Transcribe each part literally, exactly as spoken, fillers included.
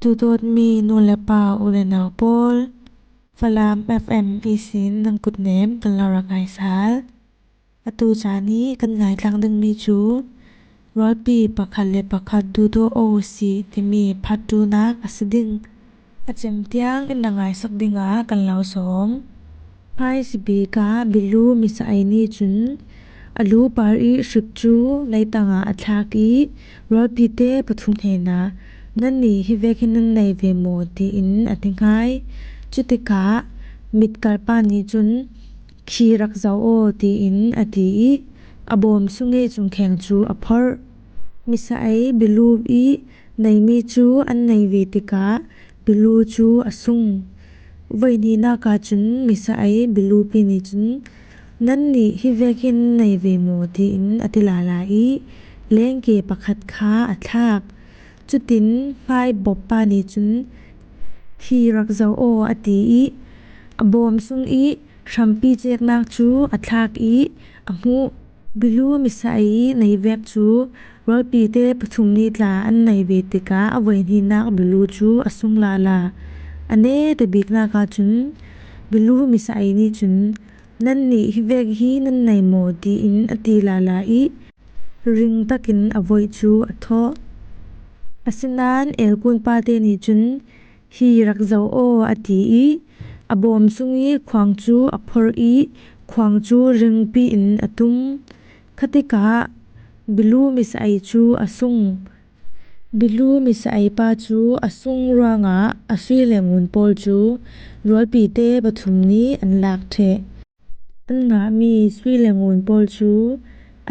Duhdawtmi nu le pa, u le nau pawl, Falam F M ihsin nan kutnem kan lo rak ngaisal. Atu caan hi kan ngaitlang dingmi cu Rualpi Pakhat le Pakhat Duhdaw Aw Usih timi part two-nak a si ding. A cem tiang in na ngaisak dingah kan lo sawm. Hmaisabik ah Bilu Misa Ei nih cun a lu par i hrik cu leitang ah a thlak i rualpite pathum hnenah, "Nannih hi vek hi nan nei ve maw?" tiin a ti hngai. Cutikah mitkalhpa nih cun, "Khi rak zoh aw," tiin a ti i a bawm sung i cungkheng cu a phorh. Misa Ei Bilu i neimi cu an nei ve tikah Bilu cu a sung. Voihnihnak ahcun Misa Ei Bilupi nih cun, "Nannih hi vek hi nan nei ve maw?" tiin a ti lala i lengke pakhat kha a thlak. Cutin hmaibawppa nih cun, "Khi rak zoh aw," a ti i a bawm sung i hrampi ceknak cu a thlak i a hmuh. Bilu Misa Ei i nei vek cu rualpite pathum nih tla an nei ve tikah a voihnihnak Bilu cu a sung lala. A neta biknak ahcun Bilu Misa Ei nih cun, "Nannih hi vek hi nan nei maw?" tiin a ti lala i ring takin a voih cu a thawh. Asinain elkunpate nih cun, "Khi rak zoh aw," a ti i a bawm sung i khuang cu a phorh i khuang cu ringpi in a tum. Khatikah Bilu Misa Ei cu a sung. Bilu Misa Ei pa cu a sung ruangah a sui le ngun pawl cu rualpite pathum nih an lak ṭheh. An ngahmi sui le ngun pawl cu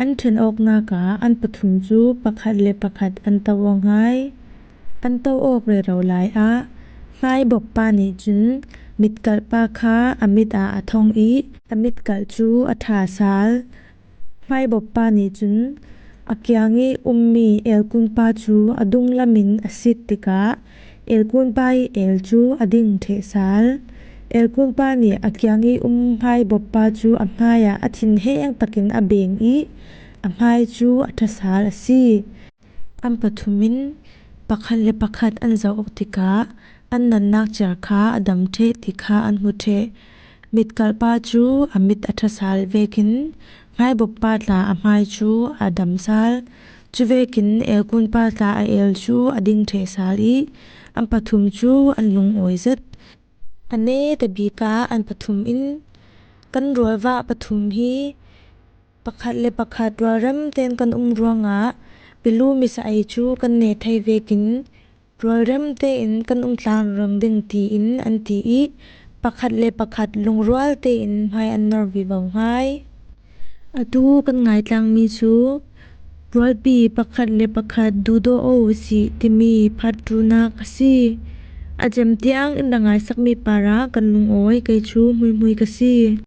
an ṭhen awknak ah an pathum cu pakhat le pakhat an to aw hngai. An to awk rero lai ah hmaibawppa nih cun mitkalhpa kha a mit ah a thong i a mitkalh cu a ṭha sal. Hmaibawppa nih cun a kiang i ummi elkunpa cu a dunglam in a sit tikah elkunpa i el cu a ding ṭheh sal. Elkunpa nih a kiang i um hmaibawppa cu a hmaiah a thinheng takin a beng i a hmai cu a ṭha sal a si. An pathum in pakhat le pakhat an zoh awk tikah an natnak ciar kha a dam ṭheh ti kha an hmu ṭheh. Mitkalhpa cu a mit a ṭha sal vekin hmaibawppa tla a hmai cu a dam sal. Cuvekin elkunpa tla a el cu a ding ṭheh sal i an pathum cu an lungawi zet. A neta bik ah an pathum in, "Kan rualvah pathum hi pakhat le pakhat rualrem tein kan um ruangah Bilu Misa Ei cu kan neh thei vekin rualrem tein kan um tlang reng ding," tiin an ti i pakhat le pakhat lungrual tein hmai an nor vivo hngai. Atu kan ngaitlangmi cu Rualpi Pakhat le Pakhat Duhdaw Aw Usih timi part two-nak a si. A cem tiang in na ngaisakmi parah kan lungawi, kei cu hmuihmui ka si.